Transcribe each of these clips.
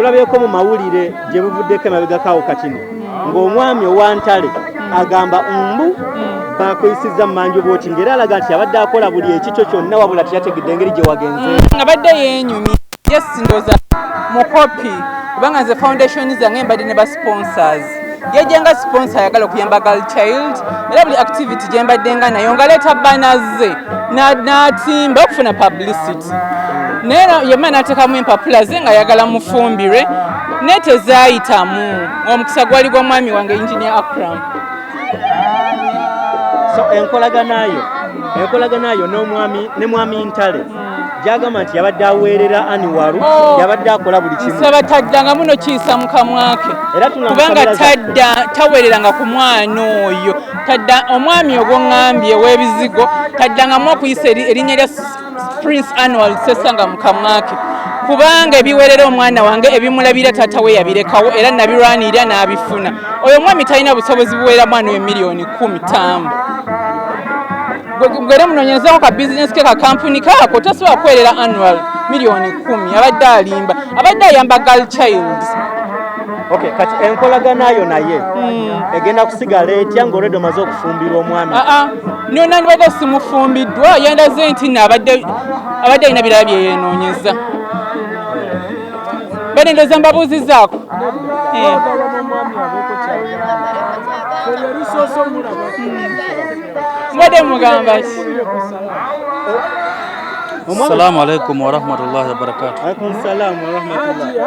Tulabyeko mu mawulire gye buvuddeko emabegako awo katini ng'omwami owantale agamba mbu bakuyisizza mumanju bwoti, ng'era alaga nti abadde akola buli ekikyo kyonna, wabula teyategedde engeri gye wagenze. Abadde yeenyumya. Yes, ndowooza mukopi, kubanga nze foundation zange mbadde ne ba sponsors. Yajja sponsor, ayagala okuyamba girl child, era buli activity gye mbadde nga nayo ngaleeta banners ze n'atimba okufuna publicity, naye yemma n'ateekamu empapula ze ng'ayagala mufumbirwe, naye tezaayitamu. Omukisa gwali gw'omwami wange, Engineer Akram. So enkolaganayo n'omwami ne mwami Ntale gyagamba nti yabadde aweerera Aniwaru, Oh. yabadde akola buli kimu. Nsaba tadda muno kiisa mu kamwa ke. Era tuna Kubanga mukamera zaffe. Tadda tawereranga ku mwana oyo, tadda omwami ogwo ŋŋambye ow'ebizigo, taddangamu okuyisa erinnya lya Prince Anwar Sesanga mu kamwa ke, kubanga ebiwerera omwana wange ebimulabira taata we yabirekawo, era nabirwanirira n'abifuna. Oyo omwami talina busobozi buwerera mwana oyo miliyoni 15. Gwera munoonyerezaako ka bizinesi ke, ka kampuni kaako, tasobola kuweerera Anwar miliyoni 10. Abadde alimba, abadde ayamba girl child. Okay, kati enkolaganayo naye egenda kusigala etya ng'olwedde omaze okufumbirwa omwami? Aa, niyo nandibadde simufumbiddwa, yandaze nti nno abadde alina birala byeyenoonyeza. Bade ndowooza mbabuuzizaako. Eh. N'omwami abeeko kyagamba, ffe lusoose omulaba. Mbadde mugamba ki? Assalamu alaikum warahmatullahi wabarakatuh. Alaikum salam warahmatullah. Haji,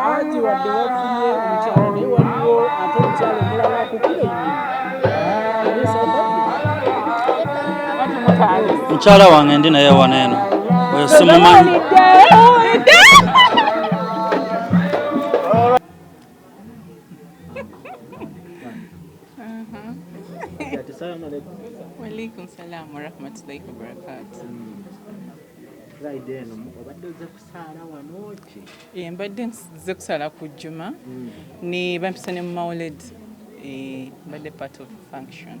Haji, wadde wafunye omukyala, naye waliwo ate omukyala omulala akukiranye ali South Africa. Mukyala wange ndi naye wano eno, oyo simumanyi. Owulidde? Assalamu alaikum. Walaikum salam warahmatullahi wabarakatuh. Friday eno obadde ozze kusaala wano ki? Eh, mbadde nzize kusaala ku Juma ne bampisa ne mu mawuled. Eh, mbadde part of function.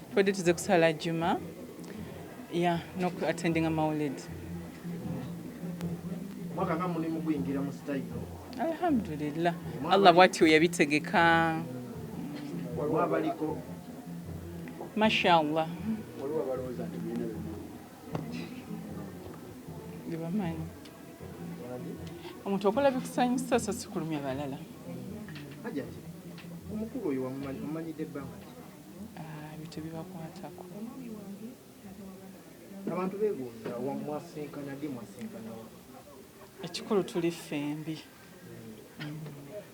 Tubadde tuze kusaala Juma ya noku attendinga mawuled. Mwaka nga mulimu guyingira mu sitayiro. Alhamdulillah, Allah bwatyo yabitegeka. Waliwo abaliko. Mashallah. Waliwo abalowooza nti mulina byonna. Gebamanyi omuntu okola bikusanyusa, so sikulumya balala. Hajati, omukulu oyo wamumanyidde ebbanga ki? Ah, ebyo tebibakwatako. Abantu beebuuza mwasinkana ddi, mwasinkanawa? Ekikulu tuli ffembi.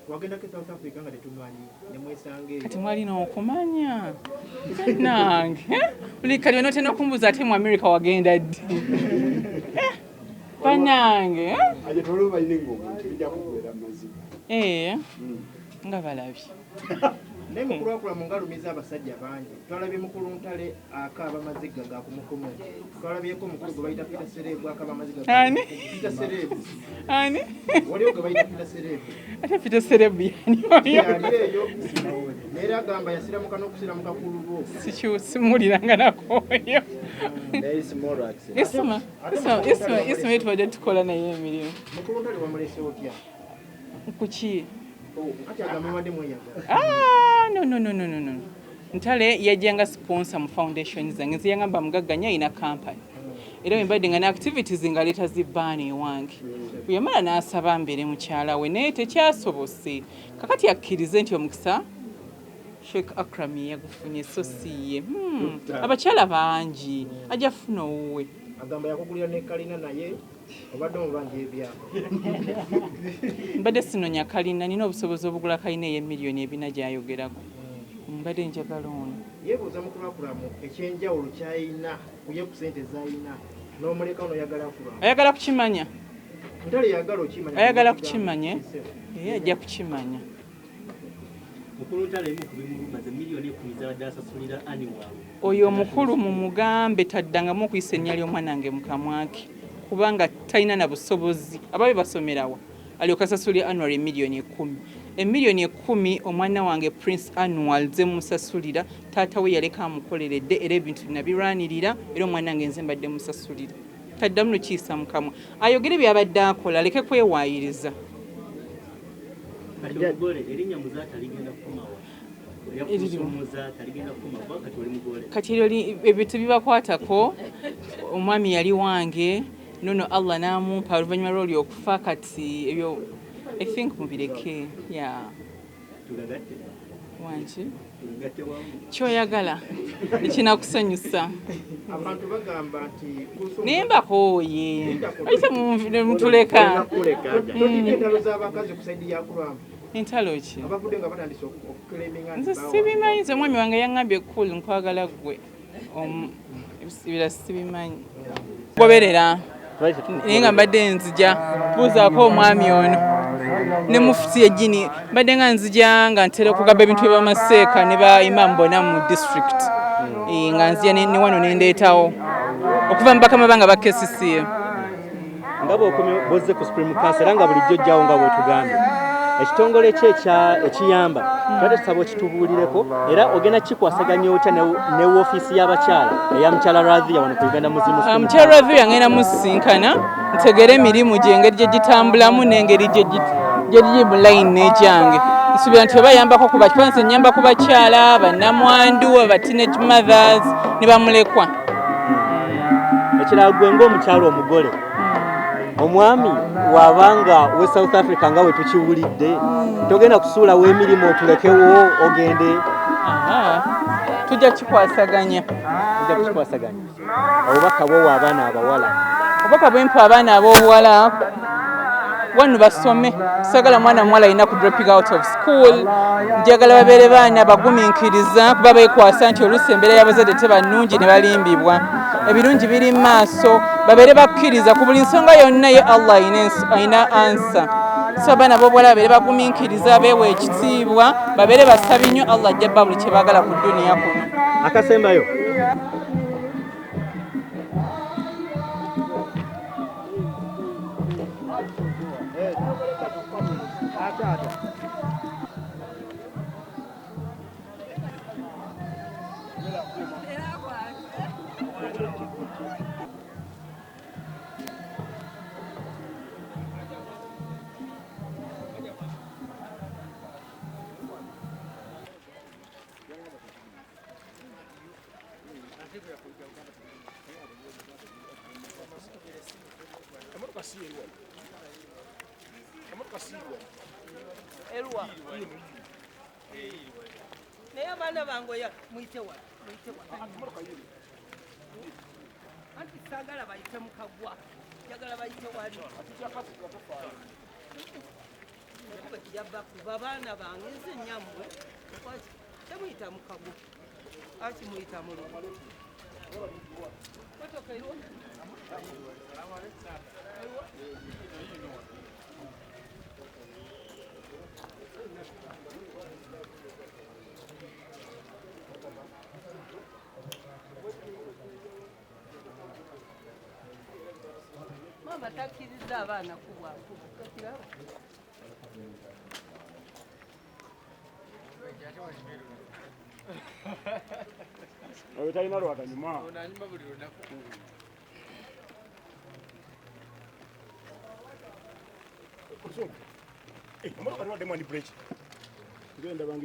Wagendako e South Africa nga tetumanyi, nemwesanga eyo. Kati mwalina okumanya nange buli kali onotenda okumbuuza, ate mu America wagenda ddi? Eh, bannange, eh? Aje toliwo balina engoma nti bijja kuggwera mu maziga. Eh, nga balabye. Naye mukulu Akulamu ng'alumiza abasajja bangi. Twalabye mukulu Ntale akaaba maziga ga kumukumu, twalabyeko omukulu gwe bayita Peter Serebu akaaba amaziga Ani? Peter Serebu. Ani? Waliwo gwe bayita Peter Serebu. Ate Peter Serebu yani oyo? Yali eyo neera agamba yasiramuka n'okusiramuka ku lulwo. Simuwuliranga nako oyo. Isma, Isma, Isma, Isma ye tubadde tukola naye emirimu. Mukulu Ntale wamulese otya? Kuki? Kati agamba mubadde mweyagala. Ah, no, no, no, no, no, no. Ntale yajjanga sponsor mu foundation zange. Nze yangamba mugagga nnyo, alina company, era bwe mbadde nga ne activities nga leeta zibbaana ewange. Bwe yamala n'asaba mbeere mukyala we, naye tekyasobose. Kakati akkirize nti omukisa Sheikh Akram ye yagufunye, so si ye. Abakyala bangi, ajja funa owuwe. Agamba yakugulira ne kalina, naye obadde omubanja ebyapa. Mbadde sinonya kalina, nina obusobozi obugula kalina ey'emiliyoni ebina gy'ayogerako. Mbadde njagala ono. Yeebuuza mukulu Akulamu ekyenjawulo kyayina kuye ku sente zayina n'omuleka noyagala Akulamu. Ayagala kukimanya. Ntale yagala okimanya. Ayagala kukimanya, eh? Ajja kukimanya. Mukulu Ntale, emu ku bimuluma ze miliyoni 10 zabadde asasulira Aniwaru. Oyo omukulu mumugambe taddangamu okuyisa erinnya ly'omwana wange mu kamwa ke, kubanga talina na busobozi. Ababe basomerawa alyoka asasulira Anwar emiliyoni 10? Emiliyoni 10 omwana wange Prince Anwar ze musasulira, taata we yaleka amukoleredde, era ebintu nabirwanirira, era omwana wange nze mbadde musasulira. Taddamu nokiyisa mu kamwa, ayogere byabadde akola, aleke kwewaayiriza. Kati eryo ebyo tebibakwatako. Omwami yali wange, nono Allah n'amumpa oluvannyuma lw'oli okufa. Kati ebyo I think mubireke. Yeah. Wangi kyoyagala ekinakusanyusa. Abantu bagamba nti naye mbakooye ayite mutuleka. Entalo z'abakazi ku saidi ya Kuramu. Entalo ki? Abavudde nga batandise okuclaiminga. Nze sibimanyi. Nze omwami wange yaŋŋambye cool, nkwagala ggwe, ebirala sibimanyi. Goberera naye nga mbadde nzija buuzaako omwami ono ne mufuti ejjini. Mbadde nga nzija nga ntera okugaba ebintu by'abamaseeka ne ba imam bonna mu district, nga nzija ne wano ne ndeetawo okuva mu bakama bange aba KCCA. Nga bw'okomye bozze ku Supreme Council, era nga bulijjo ojjawo nga bw'otugambye ekitongole kye ekiyamba, tubadde tusaba okitubuulireko, era ogenda kikwasaganya otya ne woofiisi y'abakyala eya mukyala Radhia wano ku Uganda Muslim Supreme? Mukyala Radhia ngenda musisinkana ntegere emirimu gye, engeri gye gitambulamu n'engeri gye giri mu line n'egyange. Nsuubira nti oba yambako ku bakyala, nze nyamba ku bakyala bannamwandu, aba teenage mothers ne bamulekwa. Ekirala, gwe ng'omukyala omugole, omwami wabanga we South Africa nga we tukiwulidde, togenda kusuulawo emirimu otulekewo ogende? Aha, tujja kikwasaganya. Ojja kukikwasaganya. Obubaka bwowa abaana abawala? Obubaka bwempa abaana ab'obuwala, wano basome. Sagala mwana muwala alina ku dropping out of school. Njagala babeere baana bagumiikiriza, kuba beekwasa nti oluusi embeera y'abazadde teba nnungi ne balimbibwa. Ebirungi biri mu maaso. Babeere bakkiriza ku buli nsonga yonna, ye Allah alina answer. So abaana b'obuwala babeere bagumiikiriza, beewa ekitiibwa, babeere basabi nnyo. Allah ajja bba buli kye baagala ku duniya kuno. Akasembayo. Eruwa naye abaana bange oya muyite wala, muyite wala, anti saagala bayite mukagwa, njagala bayite wali. Yabba kuba abaana bange nze nyammwe. Temuyita mukagwa, aki muyita mulugu. Motoka eriwo. Eriwo. Maama takkiriza abaana kubwakuba, tokiraba? Oyo talina lwakanyuma. Anyuma buli lunaku. Emotoka tubaddemu handbrake. Ngenda bange.